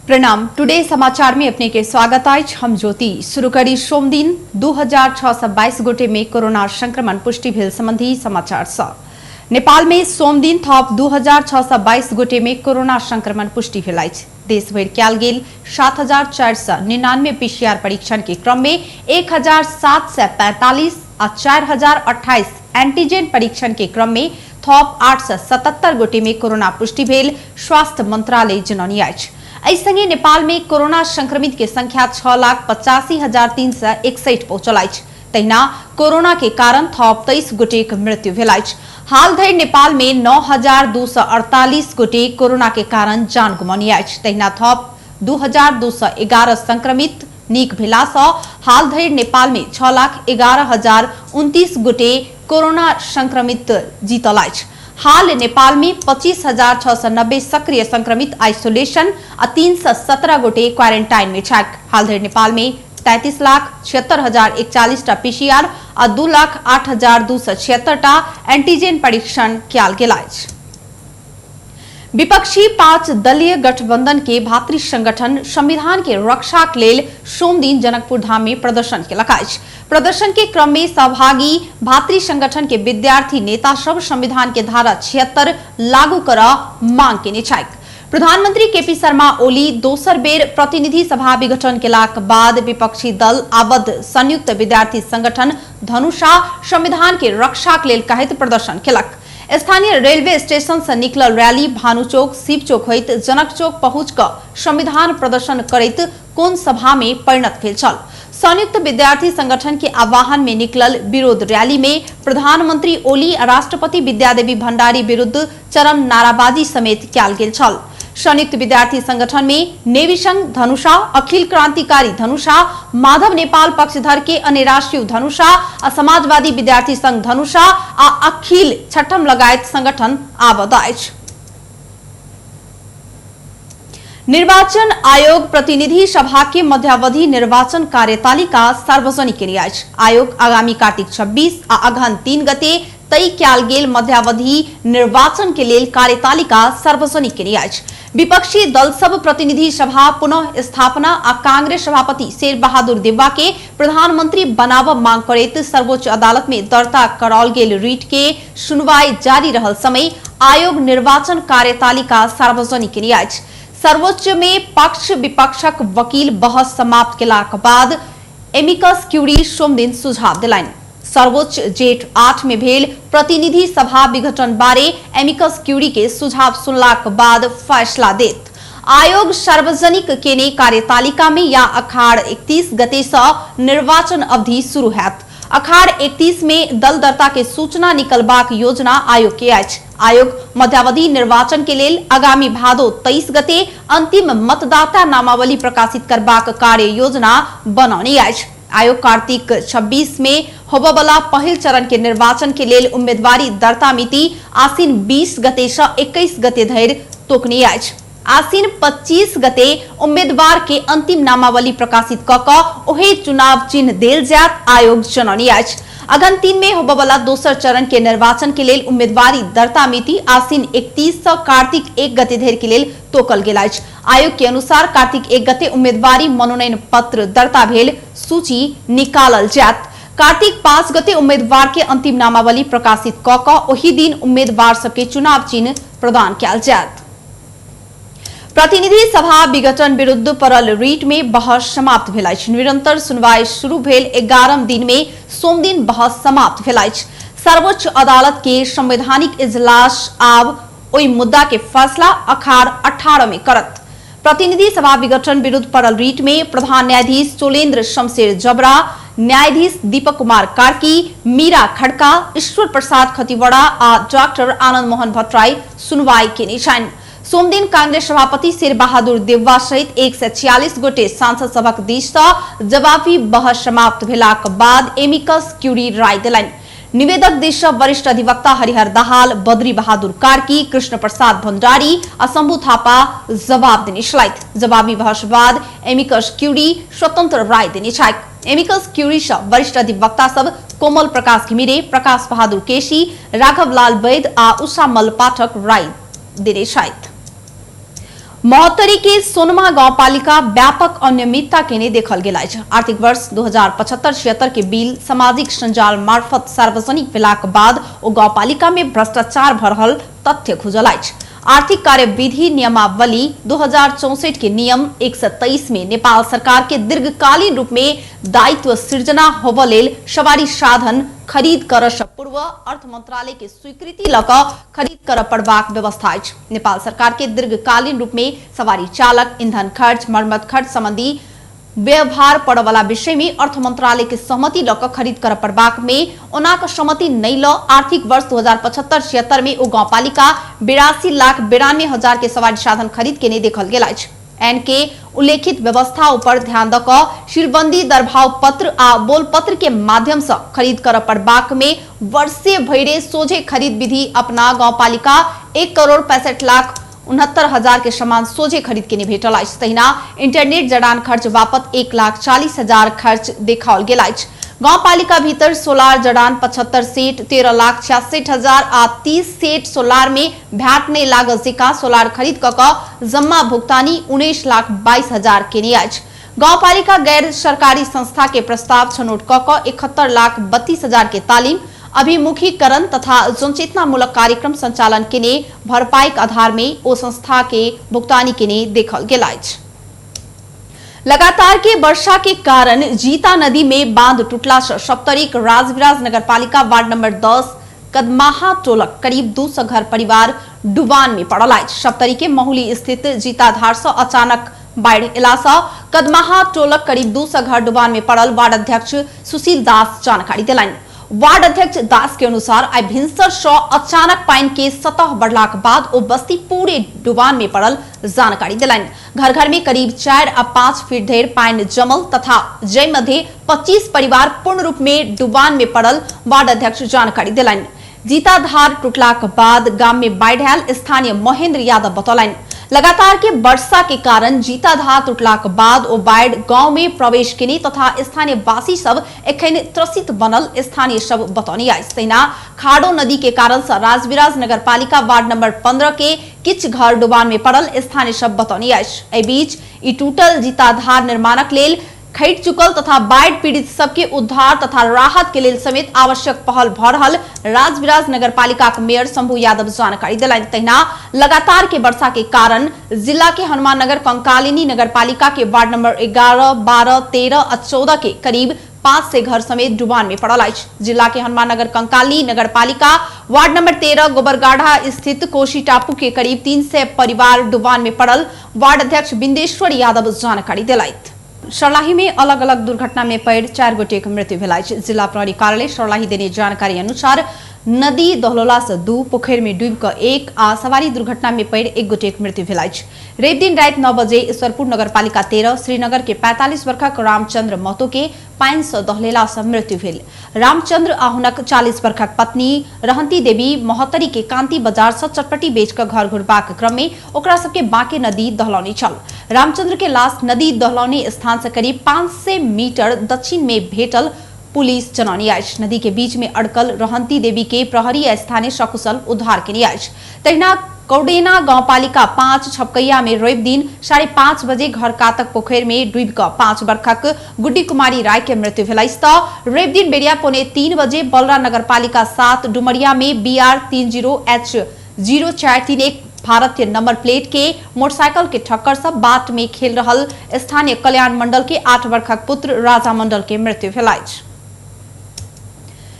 प्रणाम। टुडे समाचार में अपने के स्वागत अछि। हम ज्योति। शुरू करी सोमदिन 2622 गोटे में कोरोना संक्रमण पुष्टि भेल संबंधी समाचार सँ। नेपाल में सोमदिन थप 2622 गोटे में कोरोना संक्रमण पुष्टि भेल अछि। देशभरि कयल गेल 7499 पीसीआर परीक्षण के क्रम में 1745 आ 4028 एंटीजन परीक्षण के क्रम में थप 877 गोटे में कोरोना पुष्टि भेल स्वास्थ्य मंत्रालय जनौने अछि। एहि संगे नेपाल में कोरोना संक्रमित के संख्या 6,85,361 पहुंचल अछि। तहिना कोरोना के कारण थप 23 गोटेक मृत्यु भेल अछि। हाल धरि नेपाल में 9,248 गोटे कोरोना के कारण जान गुमौने अछि। तहिना थप 2,211 संक्रमित नीक भेला सँ हाल धरि नेपाल में 6,11,029 गोटे कोरोना संक्रमित जीतल अछि। हाल नेपाल में 25,690 सक्रिय संक्रमित आइसोलेशन आ 317 गोटे क्वारेंटाइन में छथि। हाल धरि नेपाल में 33,76,041 टा पीसीआर आ 2,08,276 टा एंटीजन परीक्षण कयल गेल अछि। विपक्षी 5 दलीय गठबंधन के भातृ संगठन संविधान के रक्षा के लेल सोमदिन जनकपुर धाम में प्रदर्शन केलक अछि। प्रदर्शन के क्रम में सहभागी भातृ संगठन के विद्यार्थी नेता सब संविधान के धारा 76 लागू कर मांग केने छथि। प्रधानमंत्री केपी शर्मा ओली दोसर बेर प्रतिनिधि सभा विघटन केलाक बाद विपक्षी दल आबद्ध संयुक्त विद्यार्थी संगठन धनुषा संविधान के रक्षा के लेल कहैत प्रदर्शन केलक। स्थानीय रेलवे स्टेशन से निकलल रैली भानु चौक, शिव चौक होइत जनक चौक पहुंच कऽ संविधान प्रदर्शन करैत कोन सभा में परिणत भेल छल। संयुक्त विद्यार्थी संगठन के आह्वान में निकलल विरोध रैली में प्रधानमंत्री ओली आ राष्ट्रपति विद्यादेवी भंडारी विरुद्ध चरम नाराबाजी समेत कयल गेल छल। संयुक्त विद्यार्थी संगठन में नेवी संघ धनुषा, अखिल क्रांतिकारी धनुषा, माधव नेपाल पक्षधर के अन्य राष्ट्रीय धनुषा आ समाजवादी विद्यार्थी संघ धनुषा आ अखिल छठम लगायत संगठन आबद्ध अछि। निर्वाचन आयोग प्रतिनिधि सभा के मध्यावधि निर्वाचन कार्यतालिका सार्वजनिक केने अछि। आयोग आगामी कार्तिक 26 आ अगहन 3 गते तय कयल गेल मध्यावधि निर्वाचन के लेल कार्यतालिका सार्वजनिक केने अछि। विपक्षी दल सब प्रतिनिधि सभा पुनः स्थापना आ कांग्रेस सभापति शेर बहादुर देउवा के प्रधानमंत्री बनाव मांग करैत सर्वोच्च अदालत में दर्ता कराओल गेल रिट के सुनवाई जारी रहल समय आयोग निर्वाचन कार्यतालिका सार्वजनिक केने अछि। सर्वोच्च में पक्ष विपक्षक वकील बहस समाप्त केलाक बाद एमिकस क्यूरी सोमदिन सुझाव देलनि। सर्वोच्च जेठ 8 में भेल प्रतिनिधि सभा विघटन बारे एमिकस क्यूरी के सुझाव सुनलाक बाद फैसला देत। आयोग सार्वजनिक केने कार्यतालिका में या अखाड़ 31 गते से निर्वाचन अवधि शुरू हैत। अखाड़ 31 में दल दर्ता के सूचना निकलबाक योजना आयोग के अछि। आयोग मध्यावधि निर्वाचन के लेल आगामी भादो 23 गते अंतिम मतदाता नामावली प्रकाशित करबाक कार्य योजना बनौने अछि। आयोग कार्तिक 26 में होबयवला पहिल चरण के निर्वाचन के लेल उम्मीदवारी दर्ता मिति आसिन 20 गते से 21 गते धरि तोकने अछि। आसिन 25 गते उम्मीदवार के अंतिम नामावली प्रकाशित क कऽ ओहे चुनाव चिन्ह देल जायत आयोग जनौने अछि। अगहन 3 में होबयवला दोसर चरण के निर्वाचन के लेल उम्मीदवारी दर्ता मिति आसिन 31 से कार्तिक 1 गते धरि के लेल तोकल गेल अछि। आयोग के अनुसार कार्तिक 1 गते उम्मीदवारी मनोनयन पत्र दर्ता भेल सूची निकालल जायत। कार्तिक 5 गते उम्मीदवार के अंतिम नामावली प्रकाशित क कऽ ओही दिन उम्मीदवार सबके चुनाव चिन्ह प्रदान कयल जायत। प्रतिनिधि सभा विघटन विरुद्ध पड़ल रिट में बहस समाप्त भेल अछि। निरंतर सुनवाई शुरू भेल 11 दिन में सोमदिन बहस समाप्त भेल अछि। सर्वोच्च अदालत के संवैधानिक इजलास आब ओहि मुद्दा के फैसला अखाड़ 18 में करत। प्रतिनिधि सभा विघटन विरुद्ध पड़ल रिट में प्रधान न्यायाधीश चोलेंद्र शमशेर जबरा, न्यायाधीश दीपक कुमार कार्की, मीरा खड़का, ईश्वर प्रसाद खतिवड़ा आ डॉक्टर आनंद मोहन भट्टराई सुनवाई केने छनि। सोमदिन कांग्रेस सभापति शेर बहादुर देउवा सहित 146 गोटे सांसद सभक दिस सँ जवाबी बहस समाप्त भेलाक बाद एमिकस क्यूरी राय देलनि। निवेदक दिस सँ वरिष्ठ अधिवक्ता हरिहर दाहाल, बद्री बहादुर कार्की, कृष्ण प्रसाद भंडारी आ शंभू थापा जवाब देने छलथि। जवाबी बहस बाद एमिकस क्यूरी स्वतंत्र राय देने छथि। एमिकस क्यूरी सँ वरिष्ठ अधिवक्ता सब कोमल प्रकाश घिमिरे, प्रकाश बहादुर केसी, राघव लाल वैद आ उषा मल पाठक राय देने छथि। महोत्तरी के सोनमा गाउँपालिका व्यापक अनियमितता केने देखल गेल अछि। आर्थिक वर्ष 2075-76 के बिल सामाजिक सञ्जाल मार्फत सार्वजनिक भेलाक बाद ओ गाउँपालिका में भ्रष्टाचार भ रहल तथ्य खुजल अछि। आर्थिक कार्यविधि नियमावली 2064 के नियम 123 में नेपाल सरकार के दीर्घकालीन रूप में दायित्व सिर्जना होबय लेल सवारी साधन खरीद करऽ सँ पूर्व अर्थ मंत्रालय के स्वीकृति लऽ कऽ खरीद करऽ पड़बाक व्यवस्था अछि। नेपाल सरकार के दीर्घकालीन रूप में सवारी चालक, ईंधन खर्च, मरम्मत खर्च संबंधी व्यवहार पड़यवला विषय में अर्थ मंत्रालय के सहमति लऽ कऽ खरीद करऽ पड़बाक में ओनाक सहमति नहि लऽ आर्थिक वर्ष 2075-76 में ओ गाउँपालिका 82,92,000 के सवारी साधन खरीद केने देखल गेल अछि। एन के उल्लेखित व्यवस्था ऊपर ध्यान दऽ कऽ शीलबंदी दरभाव पत्र आ बोलपत्र के माध्यम सँ खरीद करऽ पड़बाक में वर्षे भैरे सोझे खरीद विधि अपना गाउँपालिका 1,65,69,000 के सामान सोझे खरीद केने भेटल अछि। तहिना इंटरनेट जड़ान खर्च बापत 1,40,000 खर्च देखाओल गेल अछि। गाउँपालिका भीतर सोलार जड़ान 75 सेट 13,66,000 आ 30 सेट सोलार में भ्याट नहि लागल जकाँ सोलार खरीद कऽ कऽ जम्मा भुगतानी 19,22,000 केने अछि। गाउँपालिका गैर सरकारी संस्था के प्रस्ताव छनौट कऽ कऽ 71,32,000 के तालिम अभिमुखीकरण तथा जनचेतनामूलक कार्यक्रम संचालन केने भरपाईक आधार में ओ संस्था के भुगतानी केने देखल गेल अछि। लगातार के वर्षा के कारण जीता नदी में बांध टूटला से सप्तरीक राजविराज नगरपालिका वार्ड नंबर 10 कदमाहा टोलक करीब 200 घर परिवार डुबान में पड़ल अछि। सप्तरी के महुली स्थित जीताधार से अचानक बाढ़ि एला से कदमाहा टोलक करीब 200 घर डुबान में पड़ल वार्ड अध्यक्ष सुशील दास जानकारी देलनि। वार्ड अध्यक्ष दास के अनुसार आइ भिनसर से अचानक पानि के सतह बढ़लाक बाद ओ बस्ती पूरे डुबान में पड़ल जानकारी देलनि। घर घर में करीब 4 आ 5 फीट धरि पानि जमल तथा जाहि मध्य 25 परिवार पूर्ण रूप में डुबान में पड़ल वार्ड अध्यक्ष जानकारी देलनि। जीताधार टूटलाक बाद गाम में बाढ़ि आयल स्थानीय महेंद्र यादव बतौलनि। लगातार के वर्षा के कारण जीताधार टूटलाक बाद ओ बाढ़ि गांव में प्रवेश केने तथा स्थानीय वासी सब एखन त्रसित बनल स्थानीय सब बतौने अछि। तहिना खाडो नदी के कारण से राजविराज नगरपालिका वार्ड नंबर 15 के किछु घर डुबान में पड़ल स्थानीय सब बतौने अछि। एहि बीच ई टूटल जीताधार निर्माणक लेल खटि चुकल तथा बाढ़ि पीड़ित सबके उद्धार तथा राहत के लेल समेत आवश्यक पहल भ रहल राजविराज नगरपालिका के मेयर शंभू यादव जानकारी देलनि। तहिना लगातार के वर्षा के कारण जिला के हनुमाननगर कंकालिनी नगरपालिका के वार्ड नंबर 11, 12, 13 आ 14 के करीब 500 घर समेत डुबान में पड़ल अछि। जिला के हनुमाननगर कंकाली नगरपालिका वार्ड नंबर 13 गोबरगाढ़ा स्थित कोशी टापू के करीब 300 परिवार डुबान में पड़ल वार्ड अध्यक्ष बिंदेश्वर यादव जानकारी देलथि। सर्लाही में अलग अलग दुर्घटना में पड़ि 4 गोटेक मृत्यु भेल अछि। जिला प्रहरी कार्यालय सर्लाही देने जानकारी अनुसार नदी दहलोला से 2, पोखरि में डूबि कऽ 1 आ सवारी दुर्घटना में पड़ि 1 गोटेक मृत्यु भेल अछि। रवि दिन राति 9 बजे ईश्वरपुर नगरपालिका 13 श्रीनगर के 45 वर्षक रामचंद्र महतो के पानि से दहलेला से मृत्यु भेल। रामचंद्र आ हुनक 40 वर्षक पत्नी रहंती देवी महोत्तरी के कांति बाजार से चटपटी बेच कऽ घर घुरबाक क्रम में ओकरा सबके बांके नदी दहलौने छल। रामचंद्र के लाश नदी दहलौने स्थान से करीब 500 मीटर दक्षिण में भेटल पुलिस जनौने अछि। नदी के बीच में अड़कल रहंती देवी के प्रहरी स्थानीय सकुशल उद्धार केने अछि। तहिना कौडेना गाउँपालिका 5 छपकैया में रवि दिन 5:30 बजे घर कातक पोखरि में डूबि कऽ 5 वर्षक गुड्डी कुमारी राय के मृत्यु भेल अछि। तऽ रवि दिन बेरिया 2:45 बजे बलरा नगरपालिका 7 डुमरिया में BR 30H 0431 भारतीय नंबर प्लेट के मोटरसाइकिल के ठक्कर से बाट में खेल रहल स्थानीय कल्याण मंडल के 8 वर्षक पुत्र राजा मंडल के मृत्यु भेल अछि।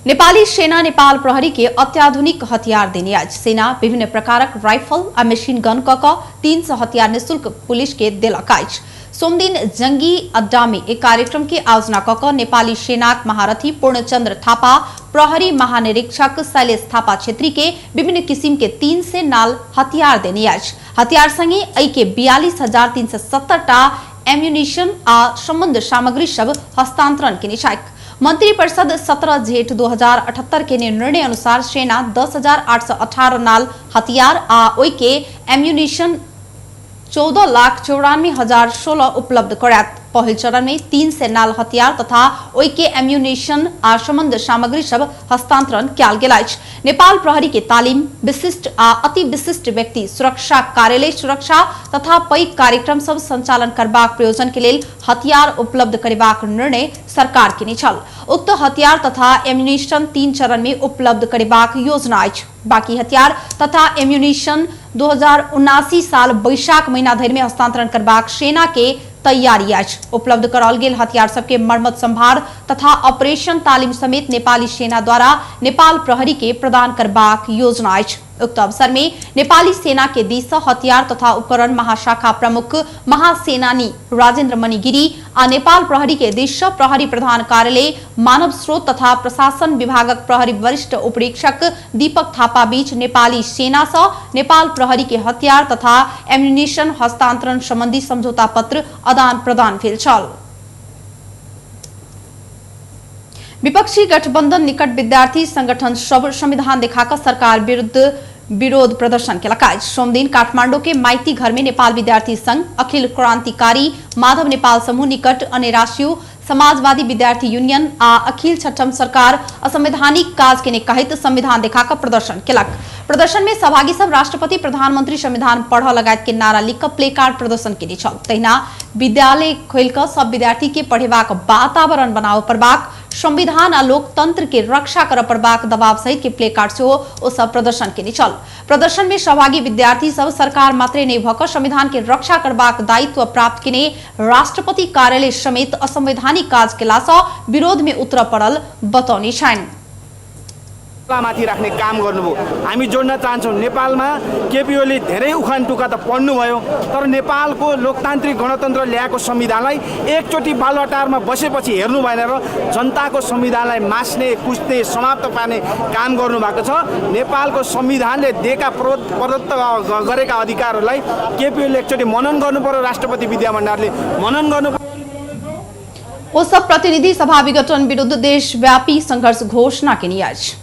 नेपाली सेना नेपाल प्रहरी के अत्याधुनिक हथियार देने अछि। सेना विभिन्न प्रकारक राइफल आ मशीन गन क कऽ 300 हथियार निःशुल्क पुलिस के देलक अछि। सोमदिन जंगी अड्डा में एक कार्यक्रम के आयोजना क कऽ नेपाली सेनाक महारथी पूर्णचंद्र थापा, प्रहरी महानिरीक्षक शैलेश थापा छेत्री के विभिन्न किसिम के 300 नाल हथियार देने अछि। हथियार संगे एहि के 42,370 टा एम्यूनिशन आ संबंध सामग्री सब हस्तांतरण केने छैक। मंत्री परिषद 17 जेठ 2078 के निर्णय अनुसार सेना 10,818 नाल हथियार आ ओहि के एम्यूनिशन 14,94,016 उपलब्ध करायत। पहिल चरण में 300 नाल हथियार तथा ओहि के एम्यूनेशन आ संबंध सामग्री सब हस्तांतरण कयल गेल अछि। नेपाल प्रहरी के तालीम विशिष्ट आ अति विशिष्ट व्यक्ति सुरक्षा कार्यालय सुरक्षा तथा पैघ कार्यक्रम सब संचालन करबाक प्रयोजन के लेल हथियार उपलब्ध करेबाक निर्णय सरकार केने छल। उक्त हथियार तथा एम्यूनेशन 3 चरण में उपलब्ध करेबाक योजना अछि। बाकी हथियार तथा एम्यूनेशन 2079 साल बैशाख महीना धरि में हस्तांतरण करबाक सेना के तैयारी अछि। उपलब्ध कराओल गेल हथियार सबके मरम्मत संभार तथा ऑपरेशन तालीम समेत नेपाली सेना द्वारा नेपाल प्रहरी के प्रदान करबाक योजना अछि। उक्त अवसर में नेपाली सेना के दिस सँ हथियार तथा उपकरण महाशाखा प्रमुख महासेनानी राजेंद्र मणि गिरी आ नेपाल प्रहरी के दिस सँ प्रहरी प्रधान कार्यालय मानव स्रोत तथा प्रशासन विभागक प्रहरी वरिष्ठ उपरीक्षक दीपक थापा बीच नेपाली सेना सँ नेपाल प्रहरी के हथियार तथा एम्यूनेशन हस्तांतरण संबंधी समझौता पत्र आदान प्रदान भेल छल। विपक्षी गठबंधन निकट विद्यार्थी संगठन सब संविधान देखाकर सरकार विरुद्ध विरोध प्रदर्शन केलक अछि। सोमदिन काठमांडू के माइती घर में नेपाल विद्यार्थी संघ, अखिल क्रांतिकारी माधव नेपाल समूह निकट अन्य राष्ट्रीय समाजवादी विद्यार्थी यूनियन आ अखिल छठम सरकार असंवैधानिक काज केने कहैत संविधान देखाकर प्रदर्शन केलक। प्रदर्शन में सहभागी सब राष्ट्रपति प्रधानमंत्री संविधान पढ़ लगायत के नारा लिख प्ले कार्ड प्रदर्शन केने छल। तहिना विद्यालय खोलि सब विद्यार्थी के पढ़ेबाक वातावरण बनाबऽ पड़बाक, संविधान आ लोकतंत्र के रक्षा करऽ पड़बाक दबाव सहित के प्ले कार्ड सेहो ओ सब प्रदर्शन केने छल। प्रदर्शन में सहभागी विद्यार्थी सब सरकार मात्रे नहि भऽ कऽ संविधान के रक्षा करबाक दायित्व प्राप्त केने राष्ट्रपति कार्यालय समेत असंवैधानिक काज केला सँ विरोध में उतरऽ पड़ल बतौने छनि। माथि राख्ने काम गर्नुभयो। हामी जोड्न चाहन्छौँ, नेपालमा केपी ओली धेरै उखान टुका त पढ्नुभयो, तर नेपालको लोकतान्त्रिक गणतन्त्र ल्याएको संविधानलाई एकचोटि बालुवाटारमा बसेपछि हेर्नु भएन र जनताको संविधानलाई मास्ने कुच्ने समाप्त पार्ने काम गर्नुभएको छ। नेपालको संविधानले दिएका प्रदत्त गरेका अधिकारहरूलाई केपी ओलीले एकचोटि मनन गर्नुपर्यो, राष्ट्रपति विद्या भण्डारीले मनन गर्नु। ओ सब प्रतिनिधि सभा विघटन विरुद्ध देशव्यापी संघर्ष घोषणा केने अछि।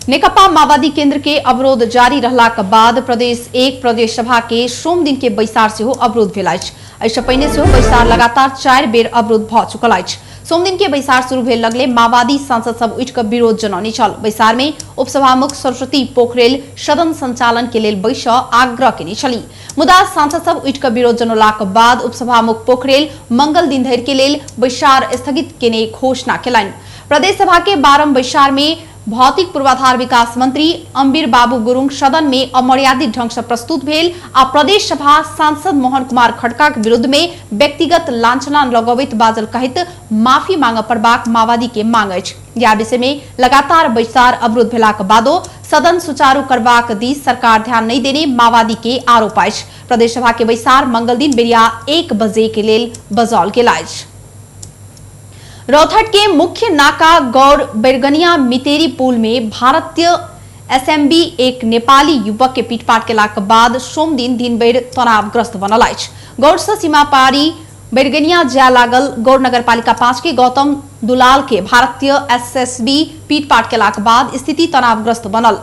नेकपा माओवादी केंद्र के अवरोध जारी रहलाक बाद प्रदेश 1 प्रदेश सभा के सोम दिन के बैसार सेहो अवरोध भेल अछि। एहिसँ पहिने सेहो बैसार लगातार 4 बेर अवरोध भऽ चुकल अछि। सोम दिन के बैसार शुरू भेल लगले माओवादी सांसद सब उठि कऽ विरोध जनौने छल। बैसार में उपसभामुख सरस्वती पोखरेल सदन संचालन के लेल बैस आग्रह केने छली, मुदा सांसद सब उठि कऽ विरोध जनौलाक बाद उपसभामुख पोखरेल मंगल दिन धरि के लेल बैसार स्थगित केने घोषणा केलनि। प्रदेश सभा के 12 बैसार में भौतिक पूर्वाधार विकास मंत्री अम्बीर बाबू गुरुंग सदन में अमर्यादित ढंग से प्रस्तुत भेल आ प्रदेश सभा सांसद मोहन कुमार खड़का के विरुद्ध में व्यक्तिगत लांछना लगबैत बाजल कहैत माफी मांग पड़बाक माओवादी के मांग अछि। यह विषय में लगातार बैसार अवरुद्ध भेलाक बादो सदन सुचारू करबाक दिस सरकार ध्यान नहीं देने माओवादी के आरोप अछि। प्रदेश सभा के बैसार मंगल दिन बेरिया 1 बजे के लेल बजाओल गेल अछि। रौथट के मुख्य नाका गौर बैरगनिया मितेरी पुल में भारतीय एसएमबी एक नेपाली युवक के पीटपाट केलाक बाद सोमदिन दिनभरि तनावग्रस्त बनल अछि। गौर से सीमा पारी बैरगनिया जाय लागल गौर नगरपालिका 5 के गौतम दुलाल के भारतीय एसएसबी पीटपाट केलाक बाद स्थिति तनावग्रस्त बनल।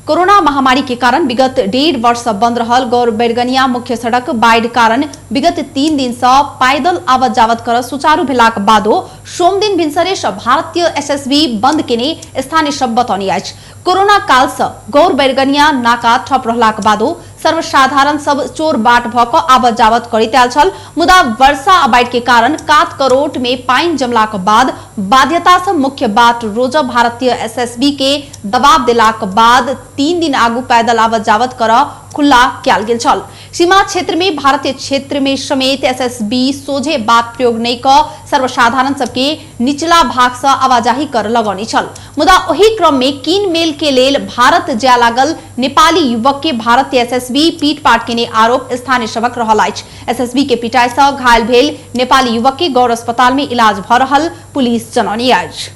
कोरोना महामारी के कारण विगत 1.5 वर्ष से बंद रहल गौर बैरगनिया मुख्य सड़क बाढ़ि कारण विगत 3 दिन से पैदल आवत जावत कर सुचारू भेलाक बादो सोमदिन भिनसरे से भारतीय एसएसबी बंद केने स्थानीय सब बतौनी अछि। कोरोना काल से गौर बैरगनिया नाका ठप रहलाक बादो सर्वसाधारण सब चोर बाट भ क आवत जावत करैत आयल छल, मुदा वर्षा आ बाढ़ि के कारण कात करोट में पानि जमलाक बाद बाध्यता से मुख्य बाट रोज भारतीय एसएसबी के दबाव देलाक बाद 3 दिन आगू पैदल आवत जावत कर खुला कयल गेल छल। सीमा क्षेत्र में भारतीय क्षेत्र में समेत एसएसबी सोझे बात प्रयोग नहीं क सर्वसाधारण सबके निचला भाग से आवाजाही कर लगौने छल, मुदा ओहि क्रम में कीन मेल के लेल भारत जाय लागल नेपाली युवक के भारतीय एसएसबी पीटपाट केने आरोप स्थानीय सबक रहल अछि। एसएसबी के पिटाई से घायल भेल नेपाली युवक के गौर अस्पताल में इलाज भ रहल पुलिस जनौने अछि।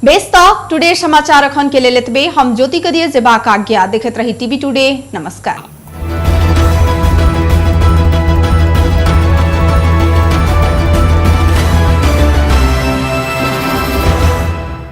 बेस त टुडे समाचार अखन के लेल एतबे। हम ज्योति कदिए जेबाक आज्ञा। देखैत रही टीवी टुडे। नमस्कार।